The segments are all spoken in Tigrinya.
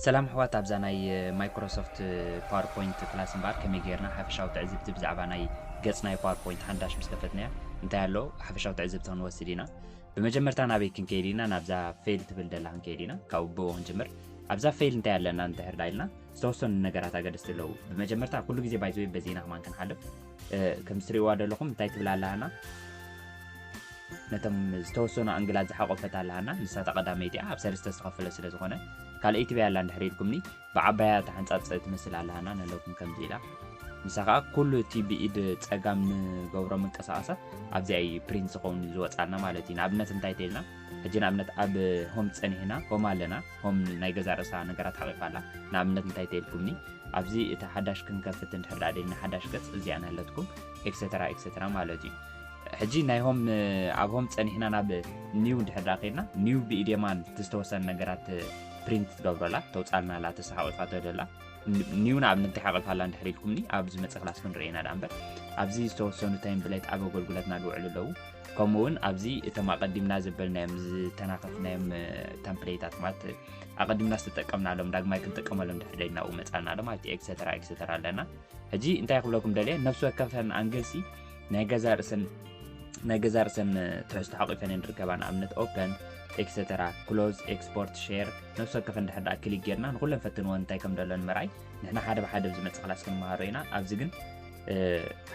ሰላም ኣሕዋት፣ ኣብዛ ናይ ማይክሮሶፍት ፓወርፖይንት ክላስ እምበኣር ከመይ ጌርና ሓፈሻዊ ትዕዝብቲ ብዛዕባ ናይ ገጽ ናይ ፓወርፖይንት ሓንዳሽ ምስ ከፈትናያ እንታይ ኣሎ ሓፈሻዊ ትዕዝብቲ ክንወስድ ኢና። ብመጀመርታ ናበይ ክንከይድ ኢና? ናብዛ ፌል ትብል ደላ ክንከይድ ኢና። ካብ ብኡ ክንጅምር። ኣብዛ ፌል እንታይ ኣለና እንድሕር ዳ ኢልና ዝተወሰኑ ነገራት ኣገደስቲ ኣለዉ። ብመጀመርታ ኩሉ ግዜ ባይዘወይ በዚ ኢና ከማን ክንሓልፍ። ከምዚ ትሪእዋ ዘለኹም እንታይ ትብል ኣለሃና? ነቶም ዝተወሰኑ ኣንግላት ዝሓቆፈት ኣለሃና። ንሳ ተቐዳመይቲ እያ፣ ኣብ ሰለስተ ዝተኸፈለ ስለ ዝኾነ። ካልኣይቲ በይ ኣላ እንድሕር ኢልኩምኒ፣ ብዓባያ ተሓንጻጽ ትመስል ኣለሃና። ነለኩም ከምዚ ኢላ። ንሳ ከኣ ኩሉ እቲ ብኢድ ጸጋም ንገብሮ ምንቅስቓሳት ኣብዚኣ እዩ ፕሪንት ዝኸውን ዝወጻልና ማለት እዩ። ንኣብነት እንታይ ተይልና፣ ሕጂ ንኣብነት ኣብ ሆም ጸኒሕና፣ ሆም ኣለና፣ ሆም ናይ ገዛ ርእሳ ነገራት ሓቂፋ ኣላ። ንኣብነት እንታይ ተይልኩምኒ፣ ኣብዚ እቲ ሓዳሽ ክንከፍት እንድሕር ደኣ ደልና ሓዳሽ ገጽ እዚኣ ናለትኩም ኤክሰተራ ኤክሰተራ ማለት እዩ። ሕጂ ናይ ሆም ኣብ ሆም ጸኒሕና ናብ ኒው እንድሕር ደኣ ከይድና ኒው ብኢድ የማን ዝተወሰነ ነገራት ፕሪንት ትገብረላ ተውጻልና ኣላ ተሰሓቂፋቶ ደላ ኒው ንኣብነት እንታይ ሓቂፋ ኣላ እንድሕር ኢልኩምኒ ኣብ ዝመጽእ ክላስ ክንርኢ ኢና ደኣ እምበር ኣብዚ ዝተወሰኑ ቴምፕሌት ኣብ ኣገልግሎትና ዝውዕሉ ኣለዉ። ከምኡ እውን ኣብዚ እቶም ኣቐዲምና ዘበልናዮም ዝተናኸፍናዮም ተምፕሌታት ማለት ኣቐዲምና ዝተጠቀምናሎም ዳግማይ ክንጥቀመሎም ድሕር ደሊና ኣብኡ መጻልና ኣሎ ማለት እዩ። ኤክሰተራ ኤክሰተራ ኣለና። ሕጂ እንታይ ክብለኩም ደልየ፣ ነፍሲ ወከፈን ኣንግልሲ ናይ ገዛ ርእሰን ናይ ገዛ ርእሰን ትሕዝቶ ሓቂፈን እየን ዝርከባ። ንኣብነት ኦፐን፣ ኤክሰተራ፣ ክሎዝ፣ ኤክስፖርት፣ ሼር፣ ነፍሲ ወከፈን ድሕር ደኣ ክሊክ ጌርና ንኩለን ፈትንወን እንታይ ከም ደሎን ምርኣይ። ንሕና ሓደ ብሓደ ኣብ ዝመጽእ ክላስ ክንመሃሮ ኢና። ኣብዚ ግን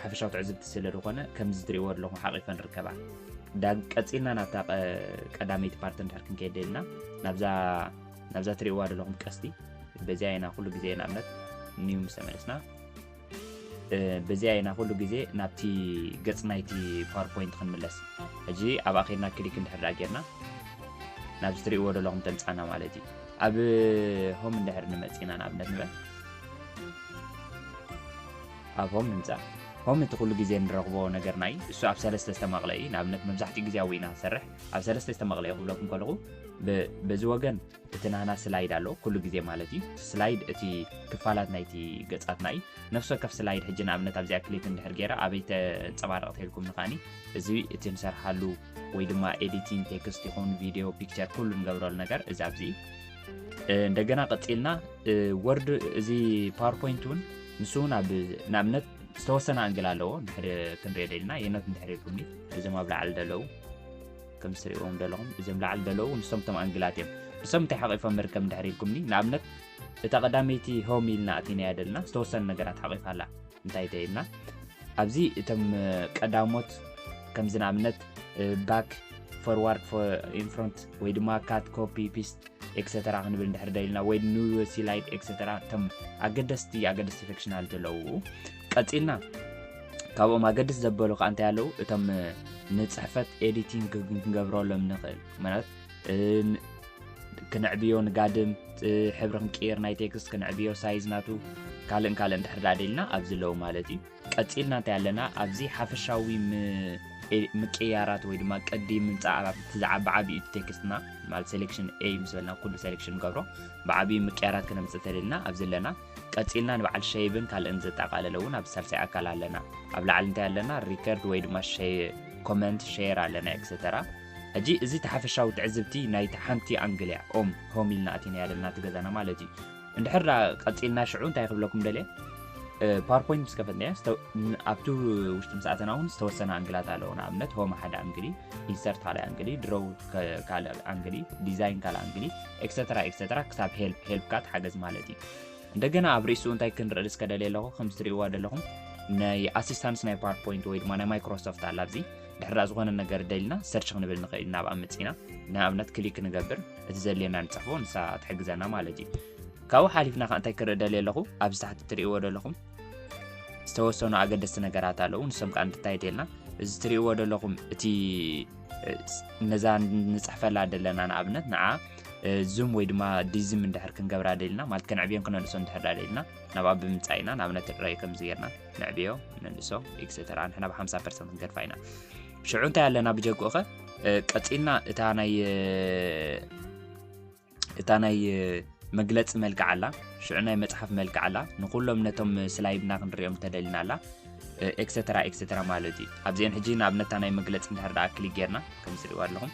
ሓፈሻዊ ትዕዝብቲ ስለ ዝኾነ ከምዚ ትሪእዎ ኣለኹም ሓቂፈን ርከባ። ዳግ ቀጺልና ናብታ ቀ- ቀዳመይቲ ፓርት እንድሕር ክንከይድ ደልና ናብዛ ናብዛ ትሪእዋ ዘለኹም ቀስቲ በዚኣ ኢና ኩሉ ግዜ ንኣብነት ኒው ምስ ተመለስና በዚኣ ኢና ኩሉ ግዜ ናብቲ ገጽ ናይቲ ፓወርፖይንት ክንምለስ። ሕጂ ኣብኣ ከድና ክሊክ እንድሕር ደኣ ጌርና ናብዚ ትሪእዎ ዘለኹም ተምጻና ማለት እዩ። ኣብ ሆም እንድሕር ንመጽእ ኢና ንኣብነት ንበል ኣብ ሆም ንምጻእ። ሆም እቲ ኩሉ ግዜ ንረኽቦ ነገርና እዩ። እሱ ኣብ ሰለስተ ዝተመቕለ እዩ። ንኣብነት መብዛሕትኡ ግዜ ኣብኡ ኢና ንሰርሕ። ኣብ ሰለስተ ዝተመቕለ እዩ ክብለኩም ከለኹ ብ- በዚ ወገን እቲ ናህና ስላይድ ኣሎ ኩሉ ግዜ ማለት እዩ። እቲ ስላይድ እቲ ክፋላት ናይቲ ገጻትና እዩ። ነፍሲ ወከፍ ስላይድ ሕጂ ንኣብነት ኣብዚኣ ክሊክ እንድሕር ገይረ ኣበይ ተንጸባርቕ ተልኩም ንኻኒ እዚ እቲ ንሰርሓሉ ወይ ድማ ኤዲቲንግ ቴክስት ይኹን ቪድዮ ፒክቸር ኩሉ ንገብረሉ ነገር እዚ ኣብዚ እዩ። እንደገና ቀጺልና ወርድ እዚ ፓወርፖይንት እውን ንሱ እውን ኣብ ንኣብነት ዝተወሰነ ኣንግል ኣለዎ። እንድሕር ክንሪኦ ደሊና የኖት እንድሕር ኢልኩምኒ እዞም ኣብ ላዕሊ ዘለዉ ከም ትሪእዎም ዘለኹም እዞም ላዕሊ ዘለዉ ንሶም እቶም ኣንግላት እዮም። ንሶም እንታይ ሓቂፎም መርከብ እንድሕር ኢልኩምኒ ንኣብነት እታ ቀዳመይቲ ሆም ኢልና ኣቲናያ ደልና ዝተወሰነ ነገራት ሓቂፋ ኣላ። እንታይ ተይልና ኣብዚ እቶም ቀዳሞት ከምዚ ንኣብነት ባክ ፎርዋርድ ኢንፍሮንት ወይ ድማ ካት ኮፒ ፒስት ኤክሰተራ ክንብል እንድሕር ደሊና ወይ ኒው ሲላይድ ኤክሰተራ እቶም ኣገደስቲ ኣገደስቲ ፈክሽናል ዘለዉ ቀፂልና ካብኦም ኣገድስ ዘበሉ ከዓ እንታይ ኣለዉ እቶም ንፅሕፈት ኤዲቲንግ ክንገብረሎም ንኽእል ማለት ክንዕብዮ ንጋድም ሕብሪ ክንቅይር ናይ ቴክስት ክንዕብዮ ሳይዝ ናቱ ካልእን ካልእን ድሕር ደኣ ደሊና ኣብዚ ኣለዉ ማለት እዩ። ቀፂልና እንታይ ኣለና ኣብዚ ሓፈሻዊ ምቅያራት ወይ ድማ ቅዲ ምምፃእ እቲ ዝዓቢ ዓብዩ እቲ ቴክስትና ማለት ሴሌክሽን ኤ ምስ በልና ኩሉ ሴሌክሽን ንገብሮ ብዓብዩ ምቅያራት ክነምፅእ ተደልና ኣብዚ ኣለና። ቀፂልና ንበዓል ሸይብን ካልእን ዘጠቃለለ እውን ኣብ ሳልሳይ ኣካል ኣለና። ኣብ ላዕሊ እንታይ ኣለና ሪከርድ ወይ ድማ ኮመንት ሼር ኣለና ኤክሰተራ። ሕጂ እዚ ተሓፈሻዊ ትዕዝብቲ ናይቲ ሓንቲ ኣንግል እያ ኦም ሆም ኢልና ኣቲናያ ዘለና እቲ ገዛና ማለት እዩ። እንድሕር ደኣ ቀፂልና ሽዑ እንታይ ክብለኩም ደልየ ፓወርፖይንት ምስ ከፈትናዮ ኣብቲ ውሽጢ ምስ ኣተና እውን ዝተወሰነ ኣንግላት ኣለዎ። ንኣብነት ሆም ሓደ ኣንግሊ፣ ኢንሰርት ካልእ ኣንግሊ፣ ድሮው ካልእ ኣንግሊ፣ ዲዛይን ካልእ ኣንግሊ ኤክሰተራ ኤክሰተራ ክሳብ ሄልፕ ሄልፕካ ትሓገዝ ማለት እዩ። እንደገና ኣብ ርእሱ እንታይ ክንርኢ እስከ ደልየ ኣለኹ ከም ትሪእዋ ዘለኹም ናይ ኣሲስታንስ ናይ ፓወርፖይንት ወይ ድማ ናይ ማይክሮሶፍት ኣላ ኣብዚ ድሕራ ዝኾነ ነገር ደሊና ሰርች ክንብል ንኽእል ናብ ኣብ መፂና ንኣብነት ክሊክ ንገብር እቲ ዘድልየና ንፅሕፎ ንሳ ትሕግዘና ማለት እዩ። ካብኡ ሓሊፍና ከዓ እንታይ ክርኢ ደልየ ኣለኹ ኣብዚ ታሕቲ ትሪእዎ ዘለኹም ዝተወሰኑ ኣገደስቲ ነገራት ኣለዉ ንሶም ከዓ እንትታይ ተልና እዚ ትሪእዎ ዘለኹም እቲ ነዛ ንፅሕፈላ ደለና ንኣብነት ንዓ ዙም ወይ ድማ ዲዝም እንድሕር ክንገብራ ደሊና ማለት ከነዕብዮን ክነንእሶ እንድሕር ደሊና ናብኣ ብምምፃእ ኢና ንኣብነት ራይ ከምዚ ጌርና ነዕብዮ ነንእሶ ኤክሰተራ ንሕና ብ50 ፐርሰንት ክንገድፋ ኢና። ሽዑ እንታይ ኣለና ብጀግኡ ኸ ቀፂልና እታ ናይ እታ ናይ መግለፂ መልክዕ ኣላ ሽዑ ናይ መፅሓፍ መልክዕ ኣላ ንኩሎም ነቶም ስላይድና ክንሪኦም ተደሊና ኣላ ኤክሰተራ ኤክሰተራ ማለት እዩ። ኣብዚአን ሕጂ ንኣብነታ ናይ መግለፂ እንድሕር ደኣ ክሊክ ጌርና ከም ዝሪእዋ ኣለኹም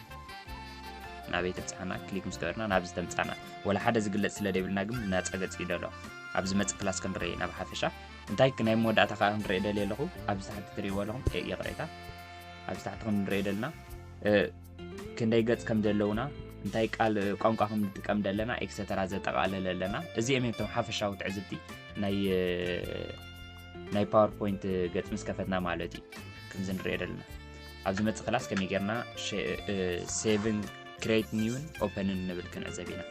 ናበይ ተብፅሓና ክሊክ ምስ ገበርና ናብዚ ተምፃና። ወላ ሓደ ዝግለፅ ስለ ደይብልና ግን ናፃ ገፅ እዩ ደሎ። ኣብዚ መፅእ ክላስ ክንርኢ ናብ ሓፈሻ እንታይ ናይ መወዳእታ ከዓ ክንርኢ ደልየ ኣለኹ። ኣብዚ ታሕቲ ትሪእዎ ኣለኹም ይቕሬታ፣ ኣብዚ ታሕቲ ክንርኢ ደልና ክንደይ ገፅ ከም ዘለውና እንታይ ቃል ቋንቋ ከም ንጥቀም ደለና ኤክሰተራ ዘጠቓለለ ኣለና። እዚኦም እዮም እቶም ሓፈሻዊ ትዕዝብቲ ናይ ናይ ፓወርፖይንት ገፅ ምስ ከፈትና ማለት እዩ። ከምዚ ንሪኦ ደለና ኣብዚ መፅእ ክላስ ከመይ ጌርና ሴቭን ክሬት ኒውን ኦፐንን ንብል ክንዕዘብ ኢና።